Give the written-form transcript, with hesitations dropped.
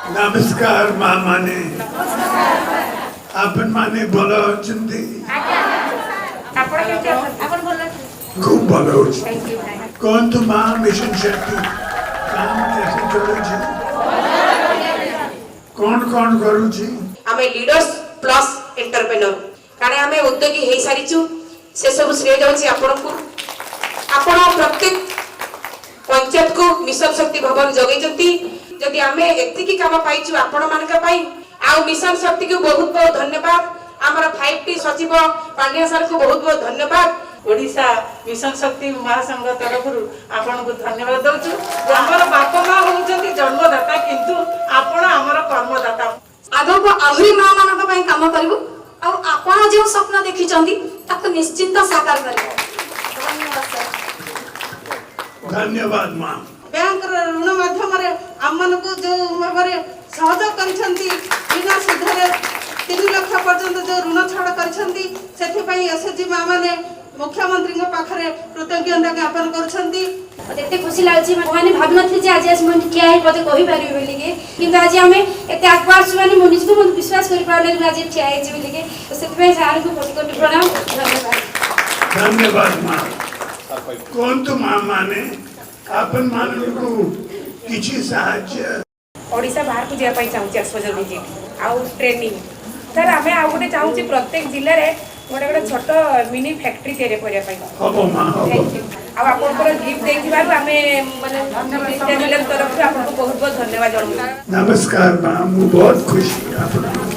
ନମସ୍କାର ମା ମାନେ। ଆପଣ ମାନେ ଭଲ ଅଛନ୍ତି? ଆପଣ କେମିତି ଅଛନ୍ତି? ଆପଣ ଭଲ ଅଛନ୍ତି? ଖୁବ ଭଲ ଅଛି। Thank you. କୁହନ୍ତୁ ମା, ମିଶନ ଶକ୍ତି କାମ କେତେ ଚଳୁଛି? କଣ କଣ କରୁଛି? ଆମେ ଲିଡର୍ସ ପ୍ଲସ୍ ଏଣ୍ଟରପ୍ରେନର, କାରଣ ଆମେ ଉଦ୍ୟୋଗୀ ହେଇସାରିଛୁ। ସେସବୁ ଶ୍ରେୟ ଯାଉଛି ଆପଣଙ୍କୁ। ଆପଣ ପ୍ରତ୍ୟେକ ପଞ୍ଚାୟତକୁ ମିଶନ ଶକ୍ତି ଭବନ ଯୋଗେଇଛନ୍ତି। ଯଦି ଆମେ ଏତିକି କାମ ପାଇଛୁ ଆପଣମାନଙ୍କ ପାଇଁ, ଆଉ ମିଶନ ଶକ୍ତିକୁ ବହୁତ ବହୁତ ଧନ୍ୟବାଦ। ଆମର 5ଟି ସଚିବ ପାଣ୍ଡିଆ ସାର୍ଙ୍କୁ ବହୁତ ବହୁତ ଧନ୍ୟବାଦ। ଓଡ଼ିଶା ମିଶନ ଶକ୍ତି ମହାସଂଘ ତରଫରୁ ଆପଣଙ୍କୁ ଧନ୍ୟବାଦ ଦଉଛୁ। ଆମର ବାପା ମା ହଉଛନ୍ତି ଜନ୍ମଦାତା, କିନ୍ତୁ ଆପଣ ଆମର କର୍ମଦାତା। ଆଗକୁ ଆହୁରି ମା ମାନଙ୍କ ପାଇଁ କାମ କରିବୁ ଆଉ ଆପଣ ଯେଉଁ ସ୍ୱପ୍ନ ଦେଖିଛନ୍ତି, ତାକୁ ନିଶ୍ଚିନ୍ତ ସାକାର କରିବୁ। ଧନ୍ୟବାଦ ସାର୍। ଧନ୍ୟବାଦ ମା। ବ୍ୟାଙ୍କର ଋଣ ମାଧ୍ୟମରେ ଆମମାନଙ୍କୁ ଯେଉଁ ଭାବରେ ସହଯୋଗ କରିଛନ୍ତି, ବିନା ସୁଧରେ 3 ଲକ୍ଷ ପର୍ଯ୍ୟନ୍ତ ଯେଉଁ ଋଣ ଛାଡ଼ କରିଛନ୍ତି, ସେଥିପାଇଁ ଏସ୍ଏଚଜି ମା ମାନେ ମୁଖ୍ୟମନ୍ତ୍ରୀଙ୍କ ପାଖରେ କୃତଜ୍ଞତା ଜ୍ଞାପନ କରୁଛନ୍ତି। ମତେ ଏତେ ଖୁସି ଲାଗୁଛି, ମୁଁ ମାନେ ଭାବିନଥିଲି ଯେ ଆଜି ଆସି ମୁଁ ଏଠି ଠିଆ ହେଇ ମତେ କହିପାରିବି ବୋଲିକି। କିନ୍ତୁ ଆଜି ଆମେ ଏତେ ଆଗକୁ ଆସୁଛୁ, ମାନେ ମୁଁ ନିଜକୁ ମୁଁ ବିଶ୍ୱାସ କରିପାରୁନି ଯେ ମୁଁ ଆଜି ଠିଆ ହେଇଛି ବୋଲିକି। ତ ସେଥିପାଇଁ ସାର୍ଙ୍କୁ କୋଟି କୋଟି ପ୍ରଣାମ, ଧନ୍ୟବାଦ। ଧନ୍ୟବାଦ ମା। କୁହନ୍ତୁ ମା ମାନେ, ଆପଣ ମାନଙ୍କୁ କିଛି ସାହାଯ୍ୟ ଓଡ଼ିଶା ବାହାରକୁ ଯିବା ପାଇଁ ଚାହୁଁଛି, ଏକ୍ସପୋଜର ଭିଜିଟ୍ ଆଉ ଟ୍ରେନିଂ। ସାର୍, ଆମେ ଆଉ ଗୋଟେ ଚାହୁଁଛି, ପ୍ରତ୍ୟେକ ଜିଲ୍ଲାରେ ଗୋଟେ ଗୋଟେ ଛୋଟ ମିନି ଫ୍ୟାକ୍ଟ୍ରି ତିଆରି କରିବା ପାଇଁ। ହବ ମା, ହବ। Thank you. ଆଉ ଆପଣଙ୍କର ଗିଫ୍ଟ ଦେଇଥିବାରୁ ଆମେ ମାନେ ଜିଲ୍ଲା ତରଫରୁ ଆପଣଙ୍କୁ ବହୁତ ବହୁତ ଧନ୍ୟବାଦ ଜଣାଉଛୁ। ନମସ୍କାର ମା, ମୁଁ ବହୁତ ଖୁସି ଆପଣଙ୍କୁ